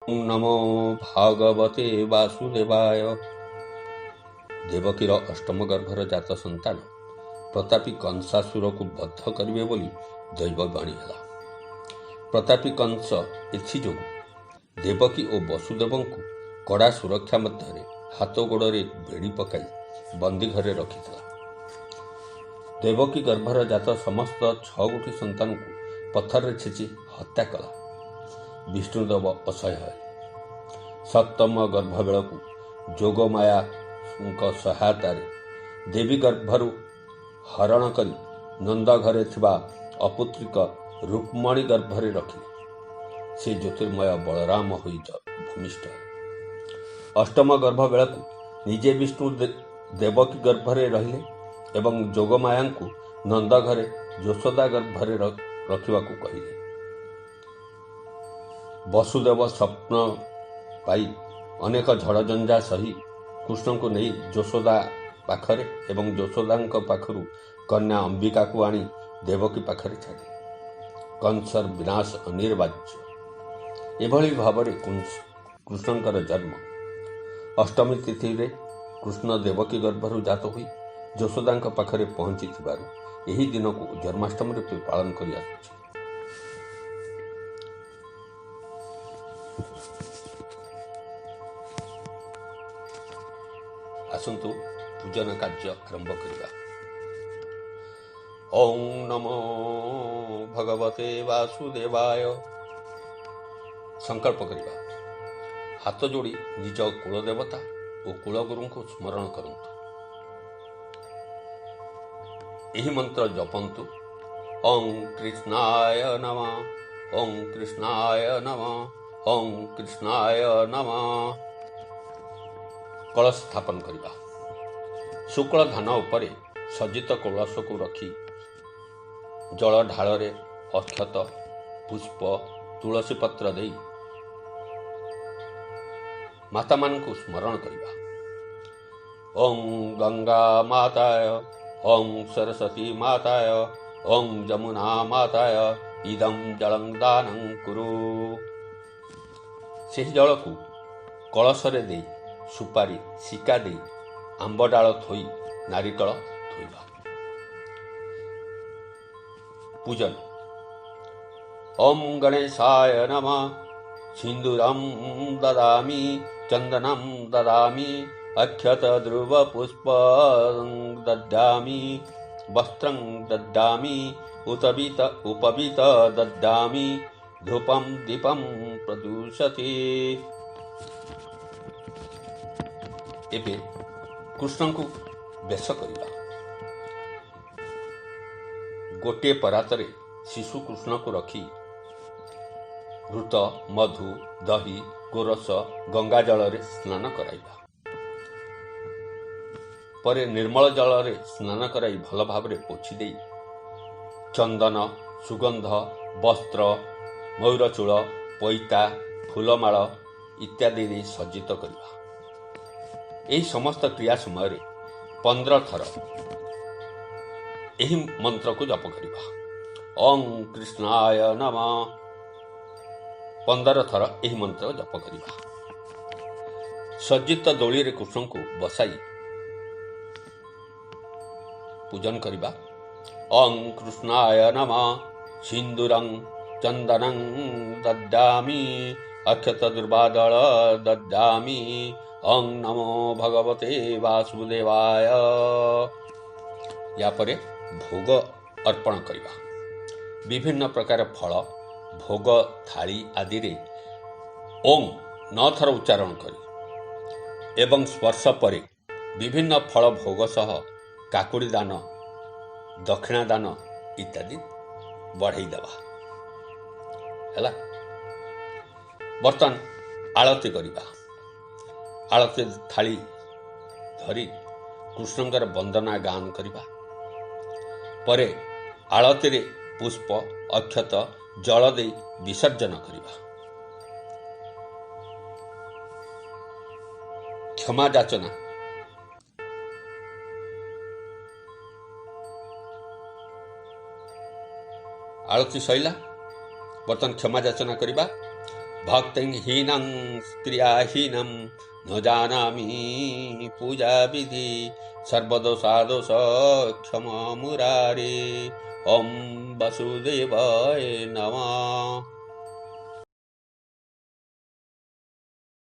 ନମୋ ଭଗବତେ ବାସୁଦେବାୟ। ଦେବକୀର ଅଷ୍ଟମ ଗର୍ଭର ଜାତ ସନ୍ତାନ ପ୍ରତାପୀ କଂସାସୁରକୁ ବଦ୍ଧ କରିବେ ବୋଲି ଦୈବବାଣୀ ହେଲା। ପ୍ରତାପୀ କଂସ ଏଥିଯୋଗୁଁ ଦେବକୀ ଓ ବସୁଦେବଙ୍କୁ କଡ଼ା ସୁରକ୍ଷା ମଧ୍ୟରେ ହାତ ଗୋଡ଼ରେ ବେଡ଼ି ପକାଇ ବନ୍ଦୀ ଘରେ ରଖିଥିଲା। ଦେବକୀ ଗର୍ଭର ଜାତ ସମସ୍ତ 6 ଗୋଟି ସନ୍ତାନଙ୍କୁ ପଥରରେ ଛେଚି ହତ୍ୟା କଲା। ବିଷ୍ଣୁଦେବ ଅସହ୍ୟ ହେଲେ। ସପ୍ତମ ଗର୍ଭ ବେଳକୁ ଯୋଗମାୟାଙ୍କ ସହାୟତାରେ ଦେବୀ ଗର୍ଭରୁ ହରଣ କରି ନନ୍ଦ ଘରେ ଥିବା ଅପୁତ୍ରିକ ରୁକ୍ମଣୀ ଗର୍ଭରେ ରଖିଲେ। ସେ ଜ୍ୟୋତିର୍ମୟ ବଳରାମ ହୋଇ ଭୂମିଷ୍ଠ ହେଲେ। ଅଷ୍ଟମ ଗର୍ଭ ବେଳକୁ ନିଜେ ବିଷ୍ଣୁ ଦେବକୀ ଗର୍ଭରେ ରହିଲେ ଏବଂ ଯୋଗମାୟାଙ୍କୁ ନନ୍ଦ ଘରେ ଯଶୋଦା ଗର୍ଭରେ ରଖିବାକୁ କହିଲେ। ବସୁଦେବ ସ୍ୱପ୍ନ ପାଇ ଅନେକ ଝଡ଼ଝଞ୍ଜା ସହି କୃଷ୍ଣଙ୍କୁ ନେଇ ଯଶୋଦା ପାଖରେ ଏବଂ ଯଶୋଦାଙ୍କ ପାଖରୁ କନ୍ୟା ଅମ୍ବିକାକୁ ଆଣି ଦେବକୀ ପାଖରେ ଛାଡ଼ିଲେ। କଂସର ବିନାଶ ଅନିବାର୍ଯ୍ୟ। ଏଭଳି ଭାବରେ କୃଷ୍ଣଙ୍କର ଜନ୍ମ। ଅଷ୍ଟମୀ ତିଥିରେ କୃଷ୍ଣ ଦେବକୀ ଗର୍ଭରୁ ଜାତ ହୋଇ ଯଶୋଦାଙ୍କ ପାଖରେ ପହଞ୍ଚିଥିବାରୁ ଏହି ଦିନକୁ ଜନ୍ମାଷ୍ଟମୀ ରୂପେ ପାଳନ କରି ଆସୁଛି। ଆସନ୍ତୁ ପୂଜନ କାର୍ଯ୍ୟ ଆରମ୍ଭ କରିବା। ଓଁ ନମୋ ଭଗବତେ ବାସୁଦେବାୟ। ସଂକଳ୍ପ କରିବା। ହାତ ଯୋଡ଼ି ନିଜ କୁଳଦେବତା ଓ କୁଳଗୁରୁଙ୍କୁ ସ୍ମରଣ କରନ୍ତୁ। ଏହି ମନ୍ତ୍ର ଜପନ୍ତୁ। ଓଁ କୃଷ୍ଣାୟ ନମଃ, ଓଁ କୃଷ୍ଣାୟ ନମଃ, ଓଁ କୃଷ୍ଣାୟ ନମଃ। କଳସ ସ୍ଥାପନ କରିବା। ଶୁକ୍ଳ ଧାନ ଉପରେ ସଜ୍ଜିତ କଳସକୁ ରଖି ଜଳ ଢାଳରେ ଅକ୍ଷତ, ପୁଷ୍ପ, ତୁଳସୀ ପତ୍ର ଦେଇ ମାତାମାନଙ୍କୁ ସ୍ମରଣ କରିବା। ଓଁ ଗଙ୍ଗା ମାତାୟ, ଓଁ ସରସ୍ୱତୀ ମାତାୟ, ଓଁ ଯମୁନା ମାତାୟ ଇଦಂ ଜଳଂ ଦାନଂ କୁରୁ। ସେହି ଜଳକୁ କଳସରେ ଦେଇ ସୁପାରି ସିକା ଦେଇ ଆମ୍ବ ଡାଳ ଥୋଇ ନାରିକଳ ଥୋଇବା। ପୂଜନ। ଓಂ ଗଣେଶାୟ ନମଃ। ସିନ୍ଦୁରಂ ଦଦାମି, ଚନ୍ଦନಂ ଦଦାମି, ଅକ୍ଷତ ଧ୍ରୁବ ପୁଷ୍ପ ଦଦାମି, ବସ୍ତ୍ରଂ ଦଦାମି, ଉତବିତ ଉପବିତ ଦଦାମି, ଧୂପಂ ଦୀପಂ ପ୍ରଦୂଷତି। ଏବେ କୃଷ୍ଣଙ୍କୁ ବେଶ କରିବା। ଗୋଟିଏ ପରାତରେ ଶିଶୁ କୃଷ୍ଣକୁ ରଖି ଘୃତ, ମଧୁ, ଦହି, ଗୋରସ, ଗଙ୍ଗା ଜଳରେ ସ୍ନାନ କରାଇବା। ପରେ ନିର୍ମଳ ଜଳରେ ସ୍ନାନ କରାଇ ଭଲ ଭାବରେ ପୋଛି ଦେଇ ଚନ୍ଦନ, ସୁଗନ୍ଧ, ବସ୍ତ୍ର, ମୟୂରଚୂଳ, ପଇତା, ଫୁଲମାଳ ଇତ୍ୟାଦି ଦେଇ ସଜ୍ଜିତ କରିବା। ଏହି ସମସ୍ତ କ୍ରିୟା ସମୟରେ 15 ଥର ଏହି ମନ୍ତ୍ରକୁ ଜପ କରିବା। ଓଁ କୃଷ୍ଣାୟ ନମଃ। 15 ଥର ଏହି ମନ୍ତ୍ର ଜପ କରିବା। ସଜ୍ଜିତ ଦୋଳିରେ କୃଷ୍ଣଙ୍କୁ ବସାଇ ପୂଜନ କରିବା। ଓଁ କୃଷ୍ଣାୟ ନମଃ। ସିନ୍ଦୁରଂ ଚନ୍ଦନଂ ଦଦାମି, ଅକ୍ଷତ ଦୁର୍ବାଦଳ ଦଦାମି, ଓଁ ନମୋ ଭଗବତେ ବାସୁଦେବାୟ। ୟା ପରେ ଭୋଗ ଅର୍ପଣ କରିବା। ବିଭିନ୍ନ ପ୍ରକାର ଫଳ ଭୋଗ ଥାଳି ଆଦିରେ ଓଁ 9 ଥର ଉଚ୍ଚାରଣ କରି ଏବଂ ସ୍ପର୍ଶ ପରେ ବିଭିନ୍ନ ଫଳ ଭୋଗ ସହ କାକୁଡ଼ି ଦାନ, ଦକ୍ଷିଣା ଦାନ ଇତ୍ୟାଦି ବଢ଼େଇ ଦେବା। ହେଲା। ବର୍ତ୍ତମାନ ଆଳତି କରିବା। ଆଳତି ଥାଳି ଧରି କୃଷ୍ଣଙ୍କର ବନ୍ଦନା ଗାନ କରିବା। ପରେ ଆଳତିରେ ପୁଷ୍ପ, ଅକ୍ଷତ, ଜଳ ଦେଇ ବିସର୍ଜନ କରିବା। କ୍ଷମା ଯାଚନା। ଆଳତି ସରିଲା। ବର୍ତ୍ତମାନ କ୍ଷମା ଯାଚନା କରିବା। ଭକ୍ତିହୀନଂ କ୍ରିୟାହୀନಂ ନ ଜାନାମି ପୂଜାବିଧି ସର୍ବଦୋଷାଦୋଷ କ୍ଷମା ମୁରାରେ। ଓମ୍ ବାସୁଦେବାୟ ନମଃ।